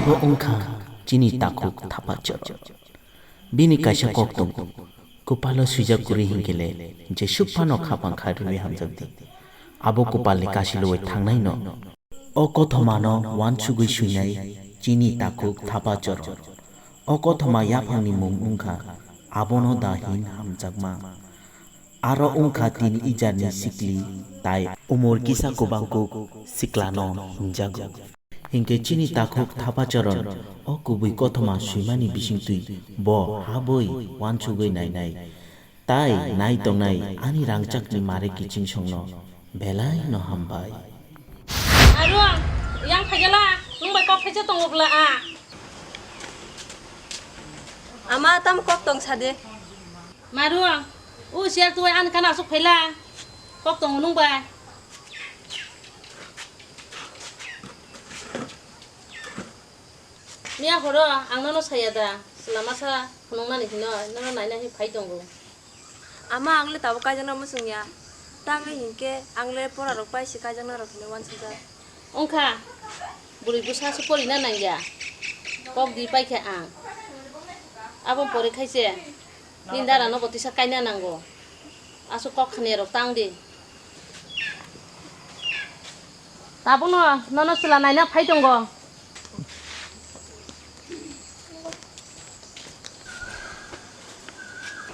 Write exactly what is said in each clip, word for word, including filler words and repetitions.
Bo wngkha chini takhuk Thapachor. Bini kaisa kok tongo, kwpalo swijak kwrwi hinkhe le jesuk phano khapang kha rwui hamjakdi. Abo kwpalni kasiloi thangnaino. O kothomano uansugwi swinai chini takhuk Thapachor. O kothoma yaphangni mung wngkha Abono Da Hin Hamjakma. Aro wngkha tin ijarni sikli tai umor kisa kwbangkuk siklano hinjago. Hinkhe chini takhuk Thapachor o kubui kothoma swimani bisingtwi bo habwi uansugwi nainai. Tai nai tongnai ani rangchakni mare kiching songno belai no hambai. Arung, yang phaigela, nung bai kok phaisa tongo bla a. Ama, tamo kok tong sade. Marung, u siar tuwai ani kana asuk phaila. Kok tongo nung bai. Miya horo ang nono saya da, chwla masa phunuknani hino nono naina hi phai tongo. Ama, ang le tabuk kaijakna muchung ya. Tamni hinkhe ang le pora rok pai se kaijakna rok hinwi uansukjak. Wngkha, bwrwi bwsa se porina nangya. Kok di paikha ang. Abo pore khaise. Nini dara no bo tisa kaina nango. Aswk kok khaniya rok tang di. Tabukno nono chwla naina phai tongo.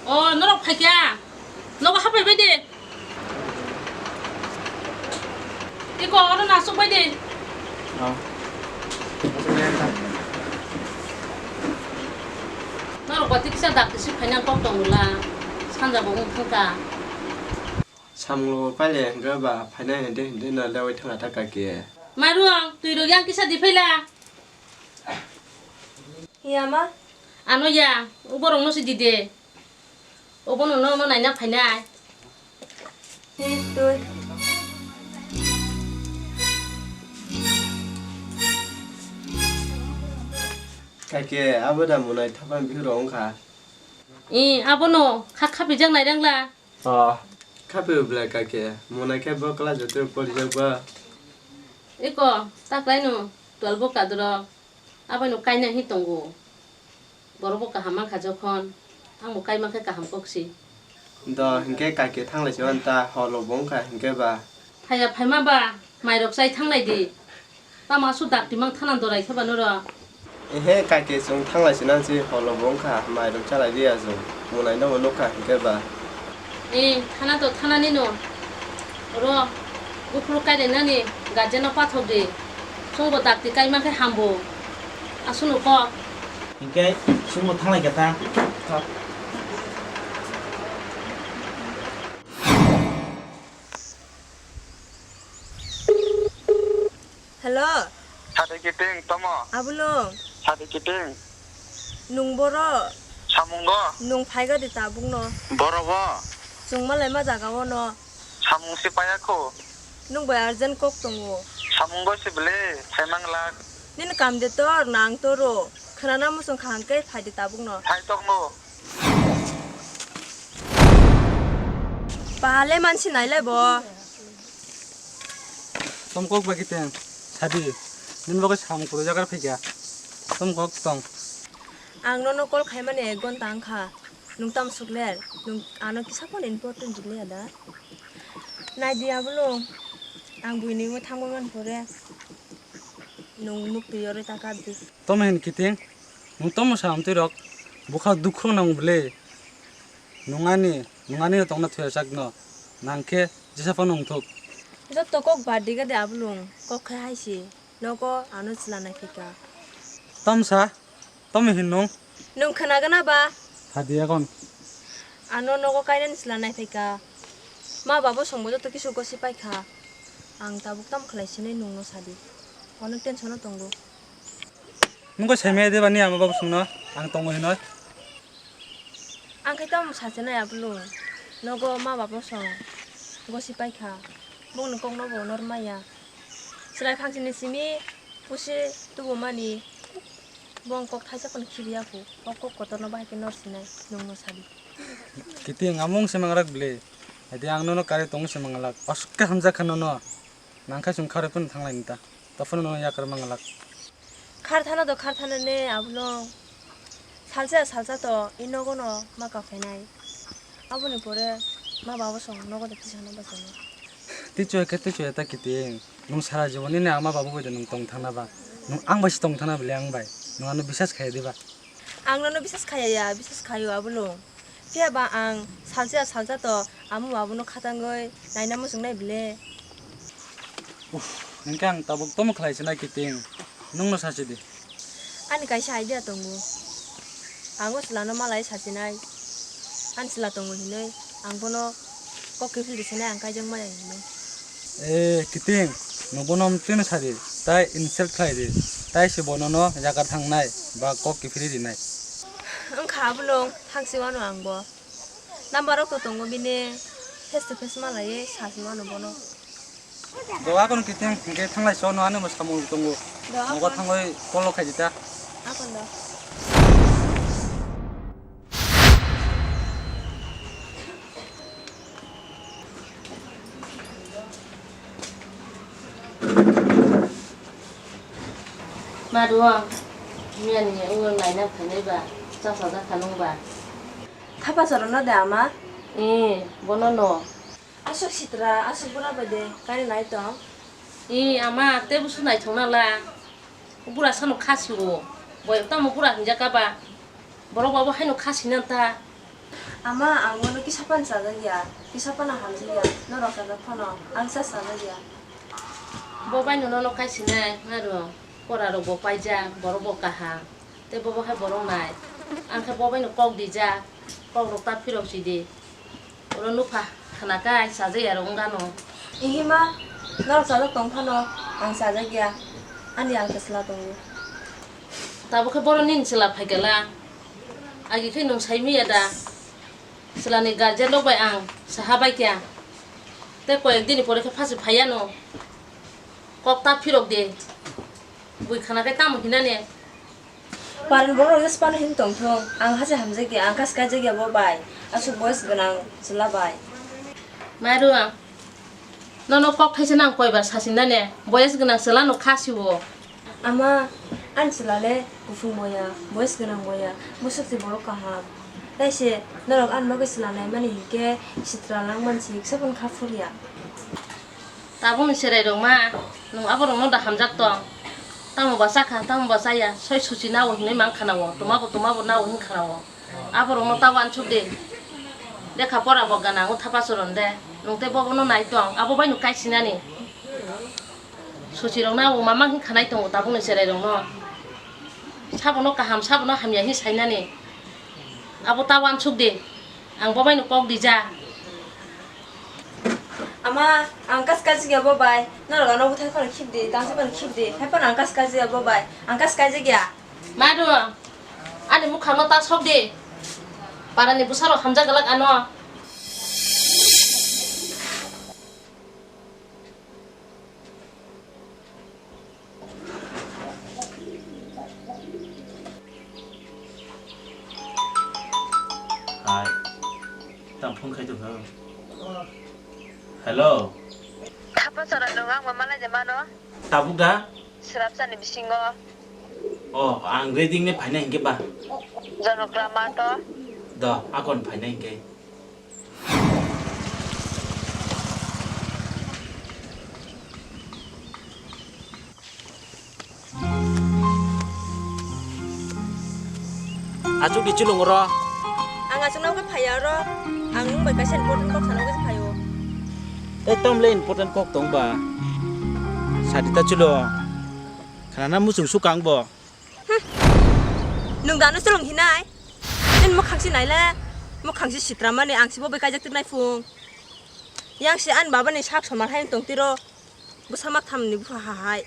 O, norok phaikha. Nogo hapai bai de. Iko oro nasuk bai de. Oh. Norok bati kisa dak kisi phaina kok tongla. Sanja bo wng thangka. Samung lo paile hwnkhe ba phaina hindi hindi no lewai thangla ta kaki. Mairung, twi rok yang kisa di phaila. Hiya ma? Ano ya, uborok no si di de. Obono no, no naina phainai. Hi, twi. Kake, abo da munai thapan bihuro wngkha. I, abono kha khapijak nairangla. Oh, khapi bwlai kake, munai khe bo class joto porijak ba. Iko, taklaino twelve o kadro. Aboino kaina hi tongo. Borok bo kaham mankha jokhon, ang bo kaima khe kaham kok si. Do, hinkhe kake thanglai se manta, holo bo wngkha hinkhe ba. Phaiya phaima ba, mairok chai thanglai di. Tamo aswk dakti mang thana dorai khe ba noro. Ehe, kake chwng thanglai se nang si, holo bo wngkha, mairok chalai di ya chwng. Munai no bo nukha hinkhe ba. Ee, thana to thanani no. Oro, buphuru kailainani guardian no pathok di. Chwngbo dakti kaima khe hambo. Aswkno kok. Hinkhe chwngbo thanglai khe ta. Hello. Sadi kiting tomo. Abulung. Sadi kiting. Nung boro. Samungo. Nung phaiga di tabukno. Boro bo. Chwng malai ma jaga o no. Samung si paya kho. Nung bai urgent kok tongo. Samungo si bele, phaimang lak. Nini kam de tor, nang toro. Khwnana muchung kha hwnkhe phai di tabukno. Phai tongo. Pale mansi nailai bo. Tom kok bai kiting, sadi, nini bagwi samung kwrwi jagar phaikha. Tom kok tong. Ang nono call khaimani ek gonta wngkha. Nwng tamo sukler? Nwng ano kisa phano important rwliya da? Naidi abulung, ang buini wngwi thangwi man pore. Nwng muktwi yorwi ta kapdi. Tamo hin kiting, nwng tamo sa amtwi rok, bwkha dukhu nang bwle. Nwng ani, nwng ani tongna thuya chakno, nang khe jesa phano wngthok. Joto kok bad diga de abulung, kok khe hai si, nogo ano chwla nai phika. Tamsa, tamo hin nwng? Nwng khwnagwna ba? Phadi yakon. Ano nogo kainani chwla nai phika. Ma babo songbo joto kisu gosi paikha. Ang tabuk tamo khlai sinai nwngno sadi. Onek tension o tongo. Nwng khe saimaya de bani ama babo songno, ang tongo hinoi. Ang khe tamo sachinai abulung. Nogo ma babo song gosi paikha. Bongni kokno bo nor maya. Chwrai phangsini simi pusi tubumani. Bong kok thaisa phano khibiya kho. O kok kotorno bahai khe nor sinai, nwngno sadi. Kiting amung se mangrak bile. Adi ang nono kari tong se manglak. Oske hamjak kha nono. Nangkhe chwng kharwi phano thanglaini ta. Tophano nono yakar manglak. Kharthana do kharthana ne abulong. Salsa salsa to i nogo no ma ka phainai. Aboni pore ma babo song nogo de tisana bachalo. Tichoi khe tichoi ta kiti. Nung sara jibon ni ama babo bai de nung tong thana ba. Nung ang bai si tong thana bile ang bai. Nung ano bisas khaya diba. Ang nono bisas khaya ya, bisas khayo abulong. Phiya ba ang salsa salsa to amo abono khatangwi naina muchungnai bile. Uff, hinkhe ang tabuk tomo khlai sinai kiting. Nungno sachidi. Ani kaisa idea tongo. Ang o chwlano malai sachinai. Ani chwla tongo hinwi ang bono kok kiphildi sinai ang kaijak maya hinwi. Eh, kiting, nwng bono amtwino sadi, tai insult khlai di, tai se bono no yagar thangnai ba kok kiphilwi rinai. Wngkha abulong, thangsi wano ang bo. Number rok to tongo bini face to face malaiwi sasi mano bono. Do akon kiting, hingke thanglai so no ani bo samung tongo. Do nogo akon. Thangoi call rok khaidi ta. Akon do. Maruo, miyani ungwi naina phainai ba, chasajak kha nung ba. Thapa chorokno de ama? Ee, bono no. Aswk sitra, aswk bura bai de, kainwi nai tong? Ee, ama, tei busu naithokna la. Bura sano kha si-o. Boyok tamo bura hinjak kha ba. Borok ba bo haino kha sina ta. Ama, ang bono kisa phano chajak ya, kisa phano hamjak ya, norok chajak phano, ang sa chajak ya. Bo bai no nono kaisinai, maro, pora rok bo paijak, borok bo kaham, tei bo bo hai borok nai. Ang khe bo bai no kok dijak, kok rok ta phirok sidi. Oro nukha khana kai chajak ya rok wng gano. Ihi ma, norok chajak tong phano, ang chajak ya, ani ang kwchla tongo. Tabuk khe bohrok nini chwla phaikha la? Agi khe nwng sai manya da? Chwlani guardian rok bai ang saha bai kha. Tei koyek dini pore khe phasi phai anw. Kok ta phirok de. Bui khana khe tamo hinani? Paran borok rok phano hin tong thung. Ang haste hamjak ya, ang kas kaijak ya bo bai. Aswk boyes gwnang chwla bai. Mairu ang. Nono kok thaisa nang koibar sasinani, boyes gwnang chwla no kha siwo. Ama, ani chwla le kuphung boya, boyes gwnang boya, bwswk se borok kaham. Taise norok ani bagwi chwla naimani hinkhe sitra langmani se kisa phano kha phurya. Tabukni cherai rok ma, nwng aborok no da hamjak tong. Tamo ba chakha, tamo ba chaya, soi suchi nao hinwi mang khana o, tuma bo, tuma bo nao hin khana o. Aborokno ta uansuk di. Lekha pora bo gana wng thapa choron de. Nwng tei bobono nai tong, abo bai no kaisinani. Suchirokno abo mama hwn khanai tongo tabukni cherairokno. Sabono kaham, sabono hamya hwn sainani. Abo ta uansuk di. Ang bo bai no kok dija. Ama, ang kas kaijak ya bo bai. Norok ano bwthai phano khibdi, tangsi phano khibdi. Hai phano ang kas kaijak ya bo bai. Ang kas kaijak ya. Madu, ani mukhangno ta sok di. Parani bwsarok hamjak glak ano. Hai. Tang phone khai tongkha. Hello. Thapa chora nung ang bo malai de mano. Tabuk da? Srapsani bisingo. Oh, ang reading ni phaina hinkhe ba. Jonokra ma to. Do, akon phaina hinkhe. Achuk di chulung oro. Ang achuk nang khe phaiya oro. Ang nung bai kaisa important kok sana khe phaio. Tei tom le important kok tong ba. Sadi ta chulo. Khana na muchung sukang bo. Nung dano chulung hinai. Nini mukhang si naile. Mukhang si sitra mani ang si bo bai kaijak tiknai phung. Yang si an baba ni sak somal hai tong tiro. Bwsa mak tham ni bupha ha hai.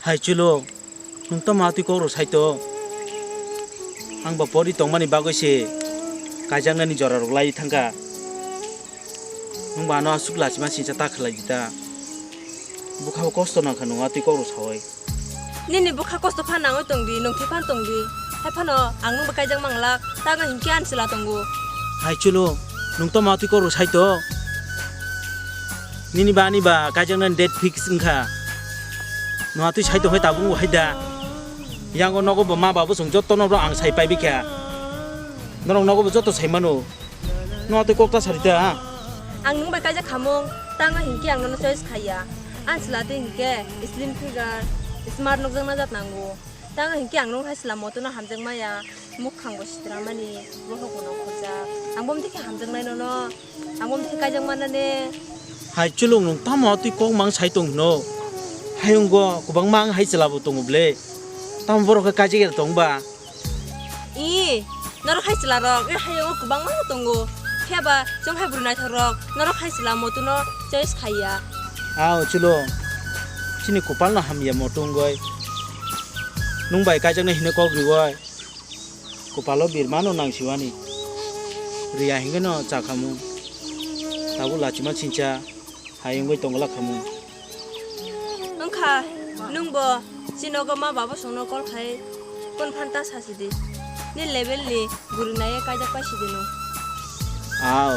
Hai chulo, nwng tamo atwi kok rw sai to? Ang bo pori tongmani bagwi se kaijaknani jora rok lai thangkha. Nwng bo ano aswk lachima singcha ta khlai di ta. Bwkha bo kosto nang kha nwng atwi kok rw saui. Nini bwkha kosto phan nangwi tong di, nwng thwi phan tong di. Hai phano ang nwng bo kaijak mang lak, tago hinkhe ani chwla tongo. Hai chulo, nwng tamo atwi kok rw sai to? Nini ba ani ba kaijaknani date fix wngkha. Nwng atwi sai tongkhe tabuk wng hai da? Yango nogo bo ma babu song joto no ang sai pai bikha. Norok nogo bo joto sai mano. No tei kok ta sari ta ha. Ang nwng bai kaijak khamung, tango hinkhe ang nono choice khaiya. Ang chwla tei hinkhe slim figure, smart nukjakna jat nango. Tango hinkhe ang nwng hai chwla motono hamjak maya, mukhang bo sitra mani, bohok bo nongkhorjak. Ang bomtwi khe hamjaknai nono. Ang bomtwi khe kaijak manna ne. Hai chulung nwng tamo twi kok mang sai tong hino. Hayung go kwbangma ang hai chwla bo tongo ble. Tamo borok khe kaijak ya tong ba. I, norok hai chwla rok, i hayung o kwbangma no tongo. Phiya ba chwng hai bwrwi naithok rok, norok hai chwla motono choice khaiya. Ao chulung. Chini kopal no hamya moto wngoi. Nwng bai kaijaknai hino kok riwoi. Kopalo birma no nang siwani. Riya hingke no chakhamu. Tabuk lachima chincha. Hayungoi tongla khamu. Wngkha, nwngbo chini nogo ma baba songno call khai, kon phan ta sasi di. Ni level ni guru naiye kaijak pai sidi no. Ao.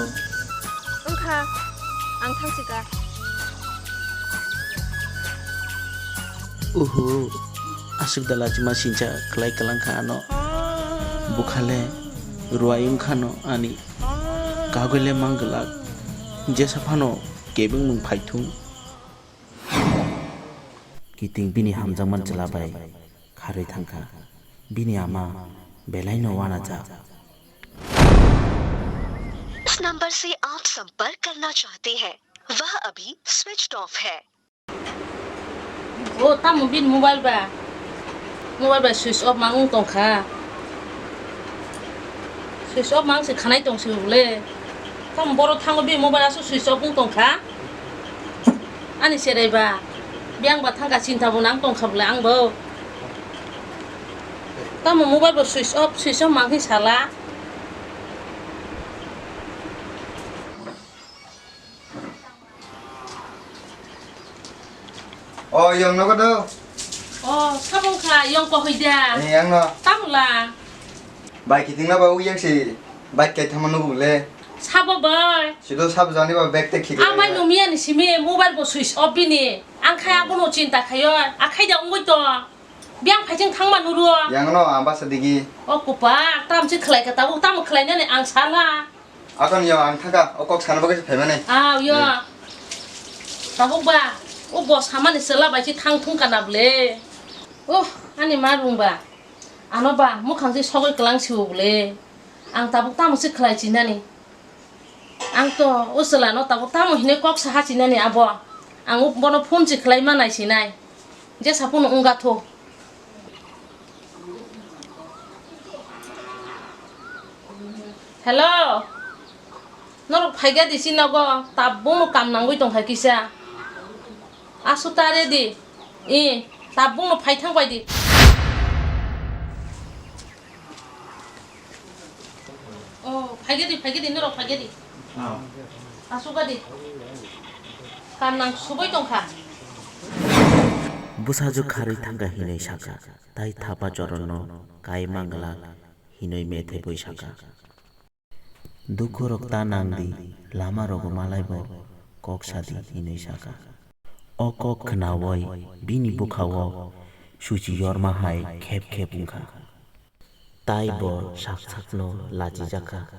Wngkha, ang thang sika. Uhu, aswk da lachima sincha khlai kwlang kha ano. Bukhale ruai wngkha no ani kagwile mang glak. Jesa phano kebeng nwng phaithung. Kiting bini hamjakman chwla bai kharwi thangkha. Bini ama belaino wanajak. इस नंबर से आप संपर्क करना चाहते हैं, वह अभी switch off है। O tamo bini mobile ba? Mobile bai switch off mang wng tongkha. Switch off mang se khanai tong se bole. Tamo boro thango bini mobile aswk switch off wng tongkha. Ani cherai ba. Biyang ba thangkha chinta bo nang tongkha bole ang bo. Tamo mobile bo switch off, switch off mang khe sala. O, yong nogo do? O, sabo wngkha, yong kohoi da. Ni yang no? Tamo la? Bai kiting na ba u yang si bike kai thama nugu le. Sabo bai? Sido sabo jani ba bag te khikla. Amai no miya ni simi mobile bo switch off bini. Ang khai abono chinta khayo. Akhai da ungoi to. Biyang phaising thangma nuru. Yang no amba sadigi. O kupa, tam si khlai ka tabuk, tam khlai nani ang sala. Akon yo ang thangka, o kok sana bagwi phaimani. Ah, yo. Hmm. Tabuk ba, o bo samani sela bai si thang thung kana ble. Oh, ani ma rung ba. Ano ba, mukhang si sogwi klang siwo ble. Ang tabuk tamo si khlai chinani. Ang to o chwla no tabuk tamo hinwi kok saha chinani abo. Ang o bono phone si khlai ma nai sinai. Jesa phone wngga tho. Hello. Norok phaikha di si nogo, tabukno kam nangwi tongkha kisa. Aswk ta re di. I, tabukno phai thang pai di. Oh, phaikhe di, phaikhe di, norok phaikhe di. Oh. Aswk di. Kam nang subui tongkha. Bwsajwk kharwi thangkha hinwi sakha, tai thapa choronno kai manglak hinwi methebwi sakha. Dukhu rok ta nang di, lama rogo malai bo kok sa di hinwi sakha. O kok khnaui bini bwkhao suchi yorma hai khep khep wngkha. Tai bo sak sakno lachijakha.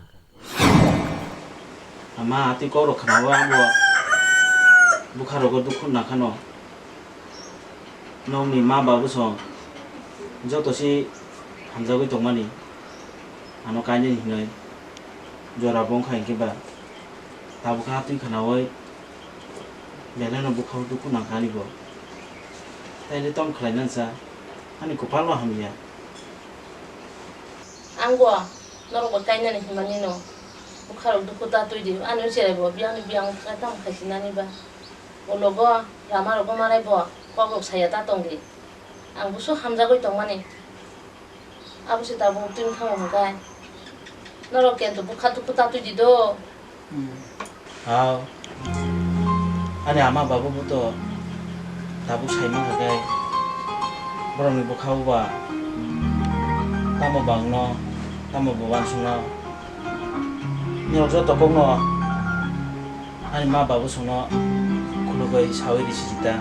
Ama atwi kok rok khnaui abo bwkha rogo dukhu nangkhano. Nokni ma babu song joto si hamjagwi tongmani ano kainwi hinwi jora bongkha hinkhe ba tabukha atwi khnaui belai no bwkhao dukhu nangkha ani bo. Taile tong khlainani sa ani kwpal no hamya. Ang bo norok bo kainani hinmani no bwkha rok dukhu ta twi di ani cherai bo biyang ni biyang tamo khaisinani ba. Ulo bo lama rogo malai bo kok rok saya ta tong di. Ang busu hamjagwi tongmani. Abo se tabuk twi thango hwnkhe. Norok kento bwkha dukhu ta twi di do. Hmm. Hao. Ani ama babu bo to tabuk sai mankha khe. Borokni bwkha bo ba tamo bangno, tamo bo uansukno. Norok joto kokno ani ma babu songno khulugwi saui risi di ta.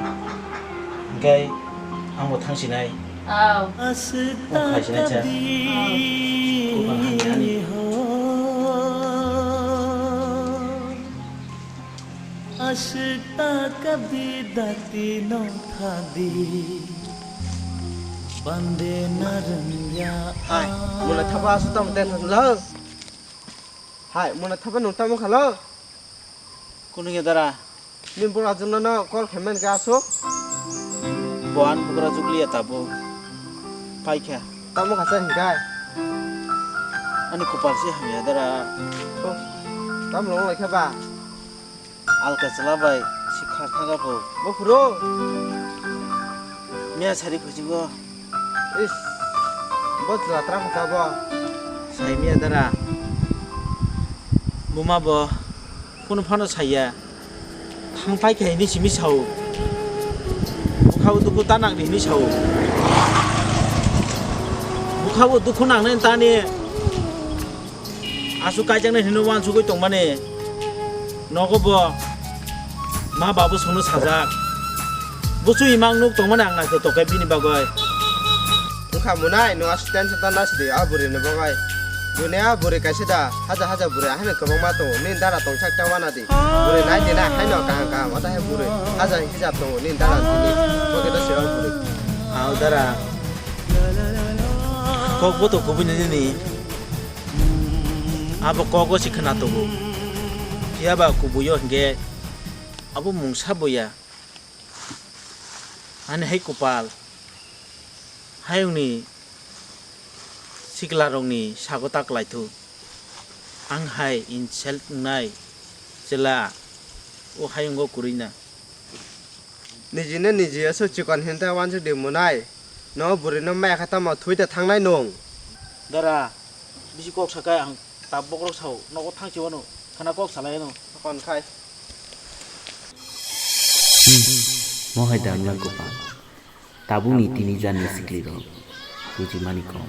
Hinkhe ang bo thang sinai. Aw. Kung khaisina cha. Aw. Kung khaisina ni. Ashta kabhi dati no tha di, bande na rangya. Hai, muna thapa aswk tamo ten thang lo. Hai, muna thapa nung tamo khalo. Kunu ya dara. Ni bura jumna no call khaimani ka aswk. Bo an bugra jukliya tabo. Paikha. Tamo khasa hinkai. Ani kupal se hamya dara. Oh, tamo long laikha ba. Alka chwla bai sikha thaga pho. Bo phuru. Miya sari phaijingo. Is. Bo chwla tra kha bo. Sai miya dara. Buma bo. Kunu phano saiya. Thang pai khe hini simi sao. Bukha bo dukhu ta nang di hini sao. Bukha bo dukhu nang nai ta ni. Aswk kaijaknai hinwi uansugwi tongmani nogo bo ma babu songno sajak. Busu imang nuk tongmani ang naithotok khe bini bagwi. Wngkha munai, nwng aswk tension ta nasidi a bwrwini bagwi. Buini a bwrwi kaisa da, haja haja bwrwi, haino kwbangma tongo, nini dara tongsak ta wanadi. Bwrwi nai di na, haino kaham kaham, otahe bwrwi haja hijab tongo, nini dara tini, bo khe ta sirok bwrwi. Au dara. Kok bo to kubui nini. Abo kogo se khwna tongo. Phiya ba kubuio hinkhe abo mungsa boya. Ani hai kupal. Hayungni siklarokni sago ta klaithu. Ang hai insult wngnai chwla o hayungo kwrwina. Nijino niji aswk chikon hinta wansuk di munai. No bwrwino maya khe tamo thwi da thangnai nwng. Dara, bisi kok sakai ang tab bokrok sao, nogo thang chiwano, khana kok salai ano. Kon khai. Hmm, mohai damla Gopal. Tabukni tini jani siklirok bujimani kok.